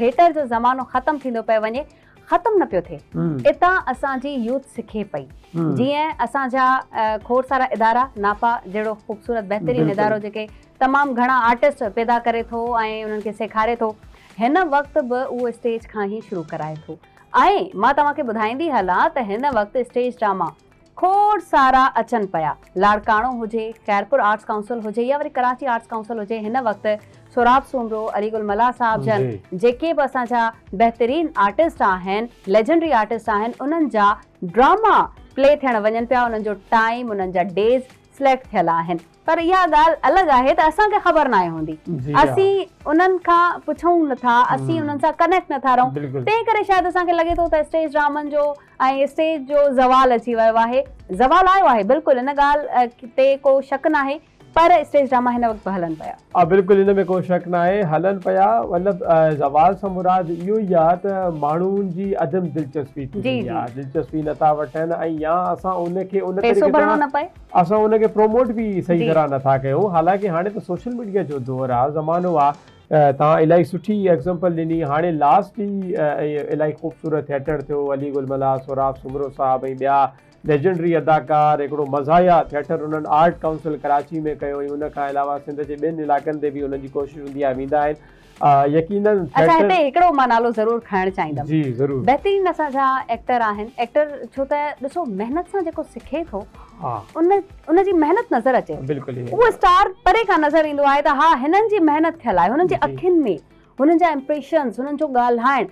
Theatre جو زمانو ختم ٿيندو پيو وڃي، ختم نه پيو ٿئي. اتان اسان جي يوٿ سکي پئي. جيئن اسان جا کوڙ سارا ادارا، ناپا جهڙو خوبصورت بهترين ادارو جيڪي تمام گهڻا آرٽسٽ پيدا ڪري ٿو ۽ انهن کي سيکاري ٿو، هن وقت به اهو اسٽيج کان ئي شروع ڪرائي ٿو. ۽ مان توهان کي ٻڌائيندي هلان ته هن وقت اسٽيج ڊراما کوڙ سارا اچن پيا. لاڙڪاڻو هجي، خيرپور آرٽس ڪائونسل هجي يا وري ڪراچي آرٽس ڪائونسل هجي هن وقت سهراب سومرو، علي گل ملاح صاحب جن جيڪي به اسان جا بهترين آرٽسٽ آهن، ليجنڊري آرٽسٽ آهن انهن جا ڊراما پلي ٿيڻ وڃن پيا انهن جو ٽائيم انهن جا ڊيز سليڪٽ ٿيل آهن. پر اها ڳالهه الڳ آهي ته اسان کي خبر ناهي هوندي. اسين انهن کان پڇون نه ٿا، اسين انهن سان ڪنيڪٽ نه ٿا رهون، تنهن ڪري شايد اسان کي لڳي ٿو ته اسٽيج ڊرامن جو ۽ اسٽيج جو زوال اچي ويو آهي. زوال آيو آهي بلڪل ان ڳالهه تي ڪو شڪ ناهي پر اسٽيج ڊراما هن وقت به هلن پيا. ها بلڪل ان ۾ ڪو شڪ ناهي هلن پيا مطلب زوال سان مراد اهو ئي آهي ته ماڻهن جي عدم دلچسپي ٿي وئي آهي دلچسپي نه ٿا وٺن ۽ يا اسان ان کي ان پيسو ڀرڻو نه پئي. اسان ان کي پروموٽ به صحيح طرح نه ٿا ڪيون حالانڪه هاڻي ته سوشل ميڊيا جو دور آ زمانو آ توهان الاهي سٺي ايگزامپل ڏني هاڻي لاسٽ ئي الاهي خوبصورت ٿيٽر ٿيو علي گل ملاح سهراب سومرو صاحب ۽ ٻيا ليجنڊري اداڪار هڪڙو مزاحيه ٿيٽر انهن آرٽ ڪائونسل ڪراچي ۾ ڪيو ۽ ان کان علاوه سنڌ جي ٻين علائقن تي به انهن جي ڪوشش هوندي آهي ويندا آهن يقينن اڇا هتي هڪڙو مان نالو ضرور کڻڻ چاهيندم جي ضرور بهترين اسان جا ايڪٽر آهن ايڪٽر ڇو ته ڏسو محنت سان جيڪو سکي ٿو ان ان جي محنت نظر اچي بلڪل اهو اسٽار پري کان نظر ايندو آهي ته ها هنن جي محنت ٿيل آهي هنن جي اکين ۾ هنن جا امپريشنز هنن جو ڳالهائڻ.